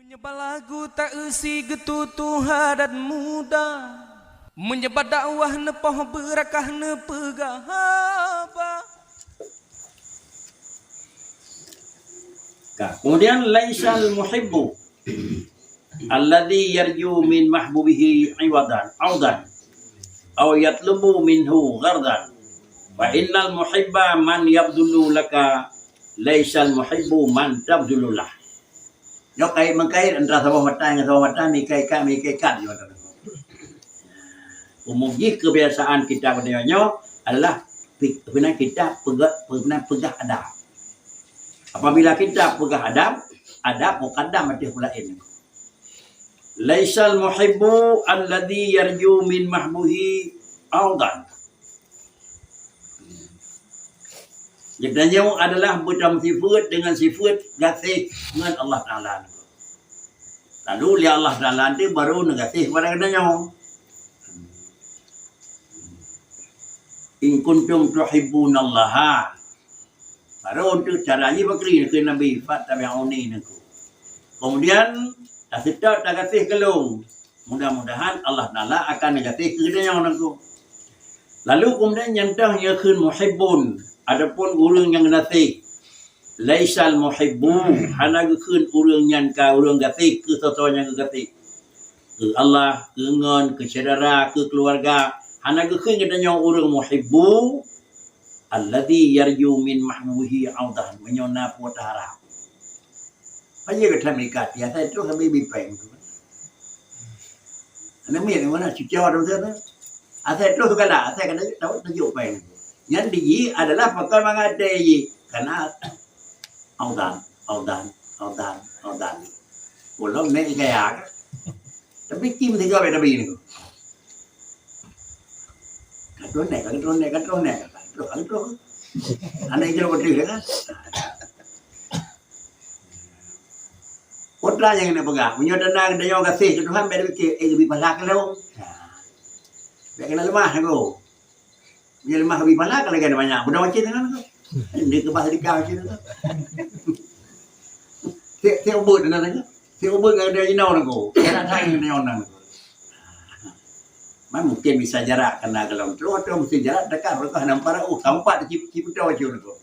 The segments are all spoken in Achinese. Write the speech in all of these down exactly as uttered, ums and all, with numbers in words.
Meunyoe bak lagu ta-eusi geututoe adat muda, meunyoe bak dakwah neupoh beurakah neupeugah haba. Ka, kemudian, laisal muhibbu alladzi yarju min mahbubihi iwadan, audan, au yatlubu minhu ghardan. Fa innal muhibba man yabdhulu laka, laisal muhibbu man tabdhulu lah. Nyoe kait-meukait antara saboh mata ngon saboh mata, meuikat-ikat, meuikat-ikat nyoe. Umum jih kebiasaan kita pada nyoe adalah pi-, peunan kita peugah, peunan peugah adab. Apabila kita peugah adab, adab mukaddam ateueh peulaén. Laisal muhibbu alladzi yarju min mahbubihi audan. Geutanyoe adalah beutamsifeuet deungon sifeuet gaséh ngon Allah Taala. Lalu lé Allah Taala tu baru neugaséh kepada geutanyoe. In kuntum tuhibbunallaha. Baru tu cara jih bakri keu Nabi, fattabi'uni nangku. Kemudian, taseutôt tagaséh keu lôn. Mudah-mudahan Allah Taala akan gaséh keu geutanyoe nangku. Lalu kemudian nyang toh nyoe kheun muhibbun, adapun ureuëng nyang gaséh. Laisal muhibbu, hana geukheun ureuëng nyan ka ureuëng gaséh keu soe-soe nyang geugaséh. Keu Allah, keu ngon, keu syedara, keu keuluwarga, hana geukheun geutanyoe ureuëng muhibbu, alladzi yarju min mahbubihi audan, meunyoe na peue teuharab. Aja gata meuikat, ya, asai troh sabe bi péng. Aneuk miet mana cucok tu, tu, tu. Asai troh tu galak, asai ka tajuk, tajuk péng. Nyan di jih adalah pakon mangat até jih. Karena audan, audan, audan, audan. Ulôn nek gaya kan. Tapi kim tiga beda bini tu. Ka troh nek, ka troh nek, ka troh nek, ka troh, ka troh. Aneuk jauh beutôi kan? Peue nyang na peugah, meunyoe tanda geutanyoe gaséh keu Tuhan, bèk tapike, eh, geubri pahala keu lôn. Bèk keuneuk leumah nangku. Meunyoe leumah geubri pahala, ka lagèe na banyak. Bunoe cit nyan nangku. Dia keubah sedekah cit nangku. Tiep-tiep ubeut na nangku. Tiep ubeut ngon geutanyoe jinoe nangku. Jarak that ngon geutanyoe nangku. Man mungkin bisa jarak keunan gohlom troh, atau mesti jarak dekat, beureukat hana meuparat, oh, ka meupat cit, cit peutoe cit nangku.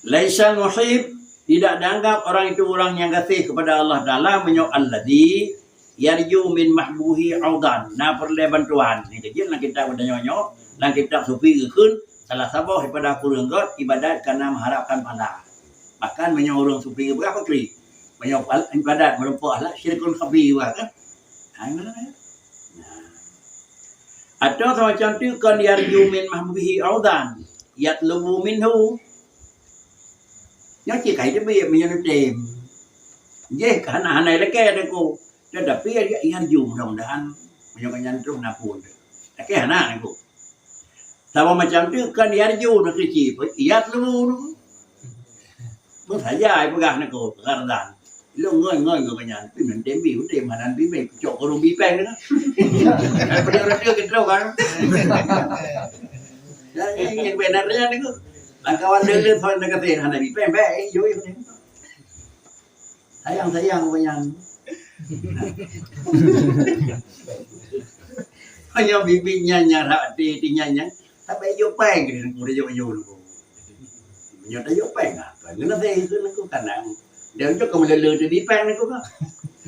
Laisal muhib, tidak dianggap orang itu orang yang gaséh kepada Allah Taala meunyoe alladzi yarju min mahbubihi audan, na peureulèe bantuan. Nyan keuh jeuet lam kitab geutanyoe nyoe, lam kitab sufi geukheun, salah saboh daripada kureueng göt ibadat karena mengharapkan pahala. Bahkan meunyoe ureueng sufi geupeugah pakri, meunyoe pal-, ibadat meurumpok akhlak syirkun khafi, bah kan? Ha, nyan. Nah. Atau semacam tu, kon yarju min mahbubihi audan, yatlubu minhu. Nyoe cit ka teubiet meunyoe neutem. Jih ka hana, hana ilakèe nangku. Tetapi ya, yarju, mudah-mudahan meunyoe nyan troh na phôn. Lakèe hana nangku. Saboh macam tu, kon yarju nangku cit, yatlubu nangku. Meusaja ipeugah nangku, ghardan. Lôn ngon-ngon gobnyan, pi meuntém bi, utem hana bi mé, kucok kurung bi péng na. Pada orang tu keudroe kan. Dan nyang benar nyan nangku. Lam kawan deuh-deuh thon deungon hana bi péng, bèk, eh, jui. Sayang-sayang gobnyan. Hanya bibit nyan, nyan, rak ti, ti nyan, nyan. Tapi jok péng ke nangku, dah jok, jok nangku. Meunyoe tajok péng, ah, péng keuneuk seh keu nangku kanang. Dan jok keu meuleu-leu teubi péng nangku ka.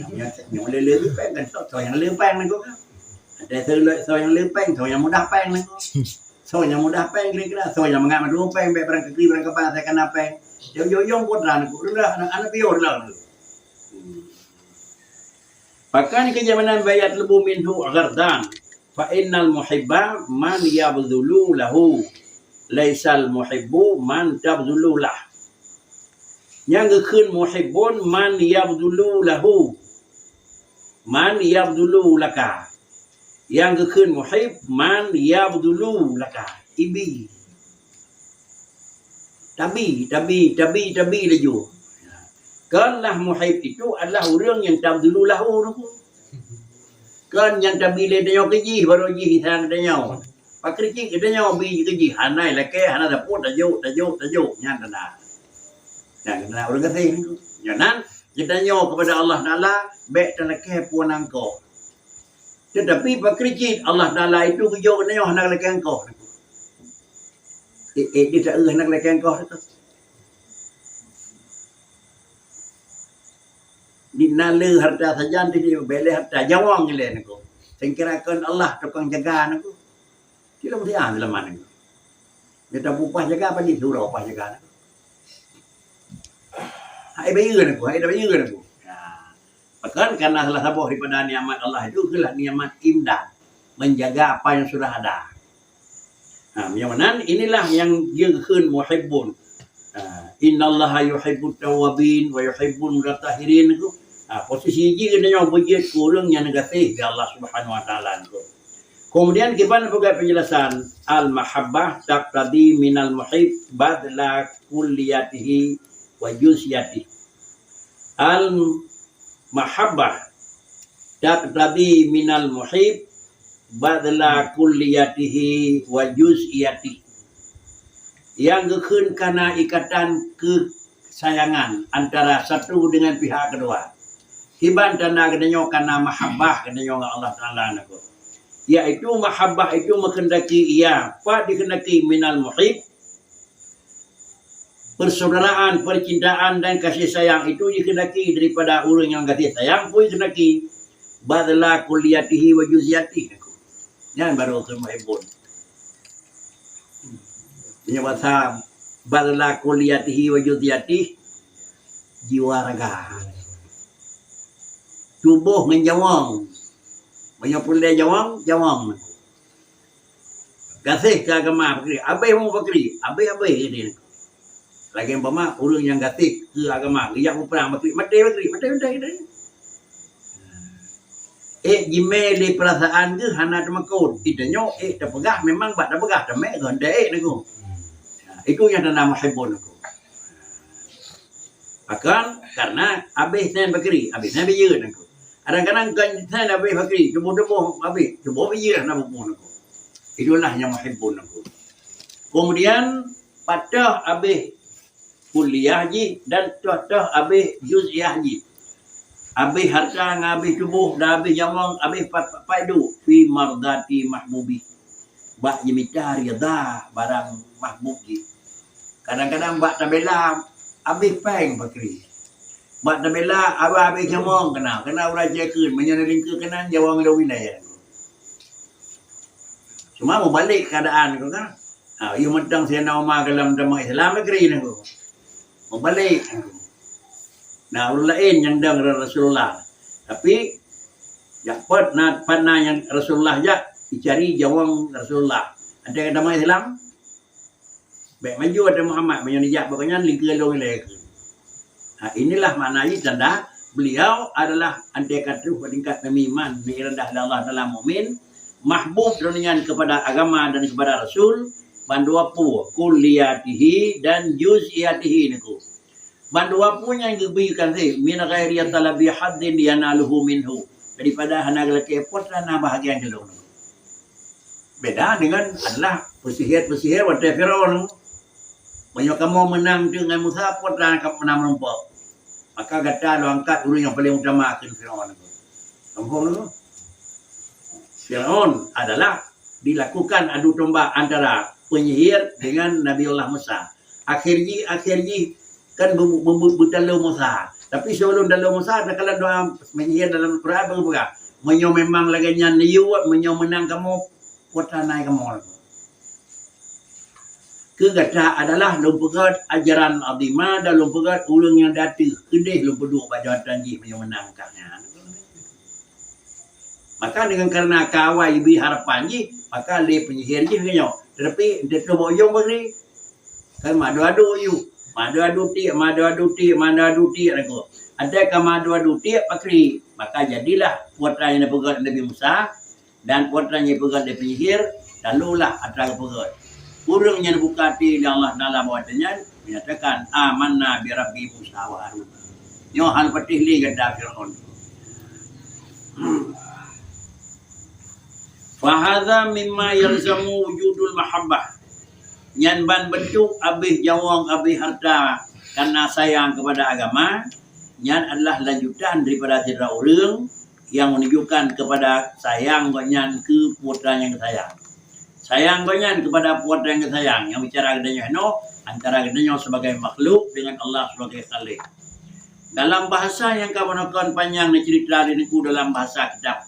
Meunyoe, meunyoe meuleu-leu teubi péng kan, soe, soe nyang leu péng nangku ka. Ada soe leu, soe nyang leu péng, soe nyang mudah péng nangku. Soe nyang mudah péng kira-kira, soe nyang mangat mandum péng, bèk barang keu kri, barang keuba, asai ka na péng. Jok, jok, jok, putra nangku, udah, aneuk, aneuk piôh udah nangku. Hmm. Pakon keu jamanan bèk yatlubu minhu ghardan, fa innal muhibba man yabdhulu lahu, laisal muhibbu man tabdhulu lah. Nyang geukheun muhibbun man yabdhulu lahu, man yabdhulu laka. Nyang geukheun muhib, man yabdhulu laka, ibi. Tabi, tabi, tabi, tabi laju. Kon lah muhib itu adalah ureueng nyang tabdhulu lahu nangku. Kon nyang tabi lé tanyoe keu jih, baru jih sayang tanyoe. Pakri cit geutanyoe bi keu jih, hana ilakèe, hana tapot, tajok, tajok, tajok, nyan tanda. Nyan tanda ureueng gaséh nangku. Nyan nan, Geutanyoe kepada Allah Taala, bèk talakèe peue nyang ka. Tetapi pakri cit Allah Taala itu geujok geutanyoe hana geulakèe nyang ka. Eh, eh, di tak hana geulakèe nyang ka. Di na le harta sajan, di bèk le harta jawang ilèe niko. Sengkira kon Allah tukang jaga niko. Tidak mesti ah dalam mana. Kita upah jaga apa di surau upah jaga niko. Hai bayeue niko, hai bayeue niko. Ya. Bahkan karena salah saboh daripada nikmat Allah itu adalah nikmat imdad, menjaga apa yang sudah ada. Ha, yang mana inilah yang geukheun muhibbun. Ha, innallaha yuhibbut tawwabin wa yuhibbul mutatahhirin tu. Ha, posisi jih keuneuk beujeuet keu ureueng nyang gaséh keu Allah Subhanahu wa Taala tu. Kemudian kiban peugah penjelasan, al-mahabbah taqtadi minal muhib badla kulliyatihi wa juz'iyatihi. Al-mahabbah taqtadi minal muhib badla kulliyatihi wa juz'iyatihi. Yang geukheun kana ikatan keusayangan antara satu dengan pihak kedua. Kiban tanda geutanyoe kana mahabbah geutanyoe ngon Allah Taala niko. Yaitu mahabbah itu menghendaki ia, pat dikhendaki minal muhib, persaudaraan, percintaan dan kasih sayang itu dikhendaki daripada ureueng nyang gaséh sayang pun dikhendaki. Badla kulliyatihi wa juz'iyatihi. Nyan baru keu muhibbun. Meunyoe basa badla kulliyatihi wa juz'iyatihi, jiwa raga. Tuboh ngon jawang. Meunyoe peureulèe jawang, jawang. Gaséh keu agama pakri, abéh mu pakri, abéh-abéh jadi. Lagèe umpama ureueng nyang gaséh keu agama, geujak muprang pakri, maté pakri, maté, maté, maté. Eh, jimé lé peurasaan geuh hana teumakot. Geutanyoe eh tapeugah memang bak tapeugah tamé geuh ndai eh nanggung. Itu nyang tanda muhibbun aku. Bahkan karena abéh nyan pakri, abéh nyan biyeu nanggung. Kadang-kadang kan nyan abéh pakri, tuboh-tuboh abéh, tuboh biyeu hana bubu nanggung. Itulah nyang muhibbun aku. Kemudian patah abéh kuliah jih dan toh-toh abéh juz'iyah jih. Abéh harta ngon abéh tuboh dan abéh nyawöng, abéh pa-, pa-, paidu fi mardati mahbubi. Bak jimita ridha barang mahbub jih. Kadang-kadang bak tabela abéh péng pakri. Bak tabela abéh, abéh nyawöng keunan, keunan ureueng jikheun, meunyoe na lingkeue keunan nyawöng lôn ilèe. Cuma meubalek keuadaan tu kan. Ha, yôh mantong Saidina Umar gohlom tamong Islam pakri nanggung. Meubalek nanggung. Nah, ureueng laén nyang dong Rasulullah. Tapi jak pat na, pat na nyang Rasulullah jak, jicari jawöng Rasulullah. Ada nyang tamong Islam? Bèk maju ada Muhammad, meunyoe neujak bak gobnyan lingkeue lôn ilèe. Ha, inilah makna jih tanda beliau adalah antai ka troh bak tingkat nabi iman, nabi rendah lé Allah Taala mukmin, mahbub droeneuh nyan kepada agama dan kepada Rasul, bandua peue, kulliyatihi dan juz'iyatihi nanggung. Bandua peue nyang geubri gaséh, min ghairi talabi hadzin yanaluhu minhu, daripada hana geulakèe pot hana bahagian keu lôn. Beda dengan adalah peusihir-peusihir watèe Firaun. Meunyoe kamoe meunang teuk ngon Musa, pot hana kamoe meunang meurumpok. Maka gata lôn angkat ureueng nyang paleng utama keu Firaun. Kamoe Firaun adalah dilakukan adu domba antara penyihir dengan Nabi Allah Musa. Akhir jih, akhir jih kan be-, be-, be-, beutalo Musa. Tapi sebelum talo Musa, takalon doa menyihir dalam Quran beugah, "Meunyoe memang lagèe nyan neuyue, meunyoe meunang kamoe, pot hana kamoe." Keu gata adalah lôn peugöt ajaran azimah dan lôn peugöt ureueng nyang dateuh keudeh lôn peuduek bak jawatan jih meunyoe meunang kah nyan. Maka dengan karena ka awai jibri harapan jih, maka lé penyihir jih nyoe. Tetapi, di troh bak ujong bak ni, kan meuadu-adu yue. Meuadu-adu tiek, meuadu-adu tiek, meuadu-adu tiek lagoe. Ada ka meuadu-adu tiek pakri, maka jadilah peue nyang neupeugöt Nabi Musa dan peue nyang neupeugöt lé penyihir, lalu lah atra geupeugöt. Ureueng nyang neubuka até lé Allah Taala bak watèe nyan, menyatakan, "Amanna bi Rabbi Musa wa Harun." Nyoe hana patéh lé gata Firaun. Fa hadza mimma yalzamu wujudul mahabbah. Nyan ban beuntuk abéh jawöng, abéh harta karena sayang kepada agama. Nyan adalah lanjutan daripada sidroe ureuëng nyang menunjukkan kepada sayang gobnyan keu putra nyang geusayang. Sayang gobnyan kepada putra nyang geusayang, nyang bicara geutanyoe nyoe, antara geutanyoe sebagai makhluk dengan Allah sebagai Khalik. Dalam bahasa nyang ka meunoe kon panyang neuceurita lé Teungku dalam bahasa kitab.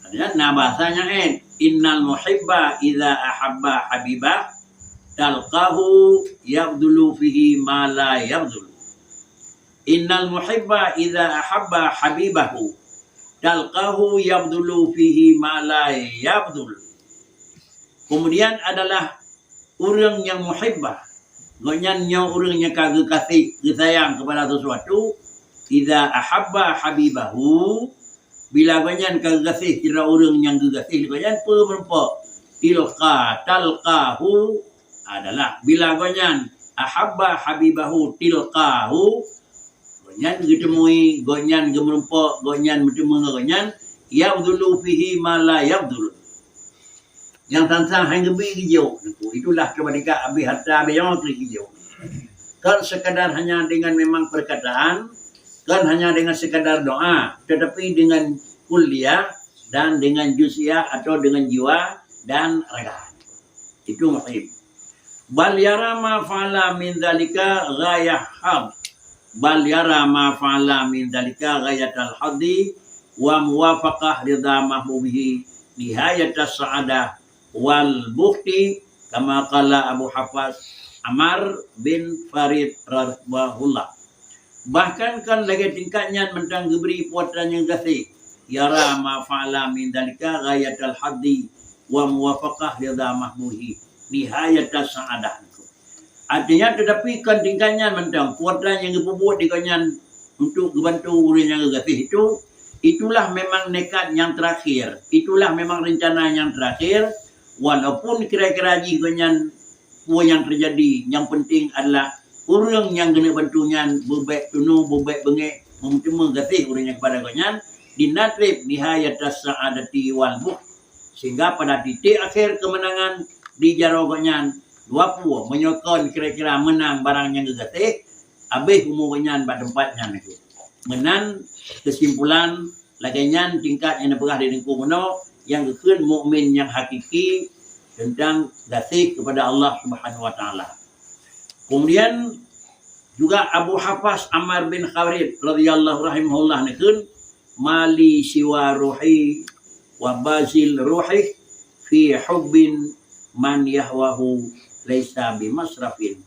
Artinya, na bahasa nyang laén, "Innal muhibba idza ahabba habibah, talqahu yabdhulu fihi ma la yabdhulu." "Innal muhibba idza ahabba habibahu, talqahu yabdhulu fihi ma la yabdhul." Kemudian adalah ureuëng nyang muhibbah, gobnyan nyoe ureuëng nyang ka geugaséh, geusayang kepada sesuatu, idza ahabba habibahu, bila gobnyan ka geugaséh sidroe ureuëng nyang geugaséh lé gobnyan, peue meurumpok? Tilqa, talqahu adalah bila gobnyan ahabba habibahu tilqahu, gobnyan geuteumui, gobnyan geumeurumpok, gobnyan meuteumé ngon gobnyan, yabdhulu fihi ma la yabdhul. Nyang sang-sang hana geubri geujok, itulah keubanyakan abéh harta abéh nyoe keu geujok. Kon sekadar hanya dengan memang perkataan, kon hanya dengan sekadar doa, tetapi dengan kulliyah dan dengan juz'iyah atau dengan jiwa dan raga. Itu muhib. Bal yara ma fa'ala min dzalika ghayah hab. Bal yara ma fa'ala min dzalika ghayatal haddi wa muwafaqah ridha mahbubihi nihayatas sa'adah wal bukhti, kama qala Abu Hafas Amar bin Farid rahimahullah. Bahkan kon lagée tingkat nyan mantong geubri putra nyang gaséh, yara ma fa'ala min dzalika ghayatal haddi wa muwafaqah ridha mahbubihi nihayatas sa'adah. Artinya, tetapi kon tingkat nyan mantong, putra nyang geupeubuet di gobnyan untuk geubantu ureuëng nyang geugaséh itu, itulah memang nekat nyang terakhir, itulah memang rencana nyang terakhir, walaupun kira-kira jih gobnyan peue nyang teujadi, nyang penting adalah ureuëng nyang geuneuk bantu nyan beubek tunu, beubek beungéh, meuteumé gaséh ureuëng nyang kepada gobnyan, di na treb nihayatas sa'adati wal bukhti. Sehingga pada titik akhir kemenangan di jaroe gobnyan, dua pue meunyoe kon kira-kira meunang barang nyang geugaséh, abéh umu gobnyan bak teumpat nyan lagée. Meunan keusimpulan, lagée nyan tingkat nyang neupeugah di Teungku meunoe nyang geukheun mukmin nyang hakiki teuntang gaséh kepada Allah Subhanahu wa Taala. Kemudian juga Abu Hafas Ammar bin Kharid radhiyallahu rahimahullah neukheun, "Mali siwa ruhi wa bazil ruhi fi hubbin man yahwahu laisa bimasrafin.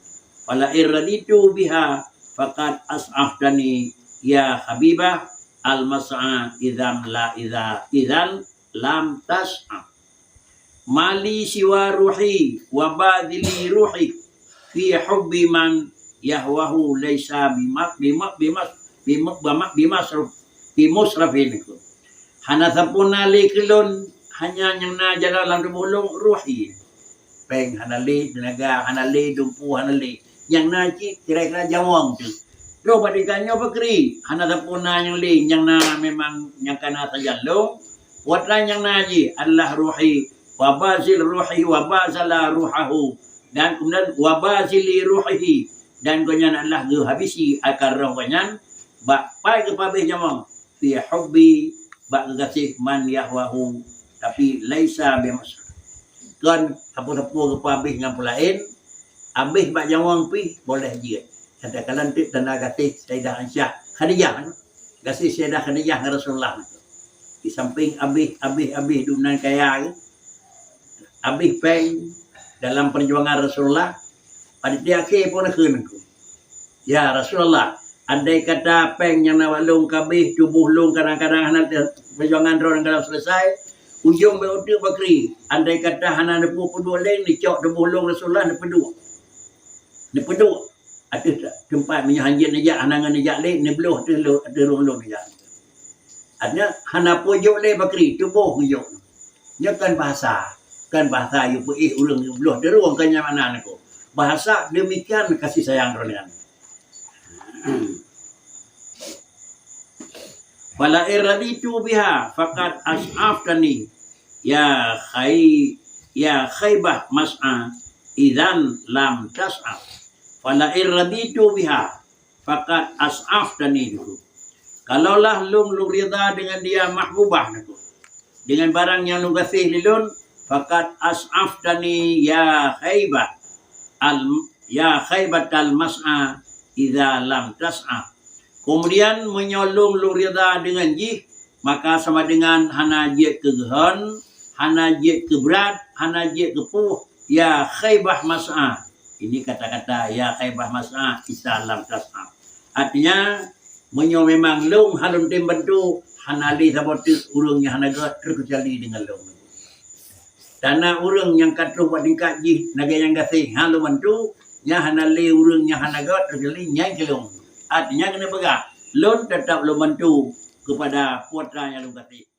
Fala in raditu biha faqad as'aftani ya habibah al-mas'a idzam la idza idzan lam tas'a." Mali siwa ruhi wa badili ruhi fi hubbi man yahwahu laisa bima-, bima-, bimas-, bima-, bima-, bimasruf-, bimusrafin. Hana sampurna lé keu lôn, hanya nyang na jalan lam tuboh lôn ruhi. Péng hana lé, teunaga hana lé, dumpu hana lé. Nyang na cit kira-kira nyawöng teuh. Troh bak tingkat nyoe pakri, hana sampurna nyang lé, nyang na memang nyang ka na sajan lôn. Watèe nyang na jih adalah ruhi, wa bazil ruhi, wa bazala ruhahu. Dan kemudian wa bazili ruhihi. Dan gobnyan adalah geuhabisi akal roh gobnyan, bak pai geupabéh nyawöng. Fi hubbi, bak geugaséh man yahwahu, tapi laisa bimasruf. Kon sapeue-sapeue geupabéh ngon peue laén, abéh bak nyawöng pih boleh jeuet. Katakanlah teuk tanda gaséh Saidah Aisyah, Khadijah, gaséh Saidah Khadijah ngon Rasulullah. Di samping abéh, abéh, abéh dunan kaya, abéh péng dalam perjuangan Rasulullah, pada di akhé pun kheun, "Ya Rasulullah, andai kata péng nyang na bak lôn ka abéh, tuboh lôn kadang-kadang hana, perjuangan droe kadang selesai, ujong bèk uteuk pakri, andai kata hana neupeuduek lé, neucok tuboh lôn Rasulullah neupeuduek. Neupeuduek ateueh teumpat meunyoe hanjeuet neujak, hana ngon neujak lé, neubloh ateueh lôn, ateueh rhueng lôn neujak." Artinya, hana peue jok lé pakri, tuboh geujok. Nyoe kan bahasa. Kan bahasa yue peuéh ureueng yue bloh teurueng, kan nyan makna nyoe. Bahasa demikian kasih sayang droeneuh nyan. "Fala in raditu biha faqad as'aftani, ya khai-, ya khaibah mas'a idzan lam tas'af. Fala in raditu biha faqad as'aftani." Kalaulah lôn, lôn rida dengan dia mahbubah, nyan keuh, dengan barang nyang lôn gaséh lé lôn, faqad as'aftani ya khaibah al, ya khaibatal mas'a idza lam tas'a. Kemudian meunyoe lôn, lôn rida dengan jih, maka sama dengan hana jeuet keu geuhon, hana jeuet keu brat, hana jeuet keu puih, ya khaibah mas'a. Ini kata-kata ya khaibah mas'a idza lam tas'a. Artinya, meunyoe memang lôn hana lôn tem bantu, hana lé saboh teuk ureuëng nyang hana gét terkecuali dengan lôn. Dan na ureuëng nyang ka troh bak tingkat jih lagée nyang gaséh hana lôn bantu, nyan hana lé ureuëng nyang hana gét terkecuali nyan keu lôn. Artinya keuneuk peugah, lôn teutap lôn bantu keupada putra nyang lôn gaséh.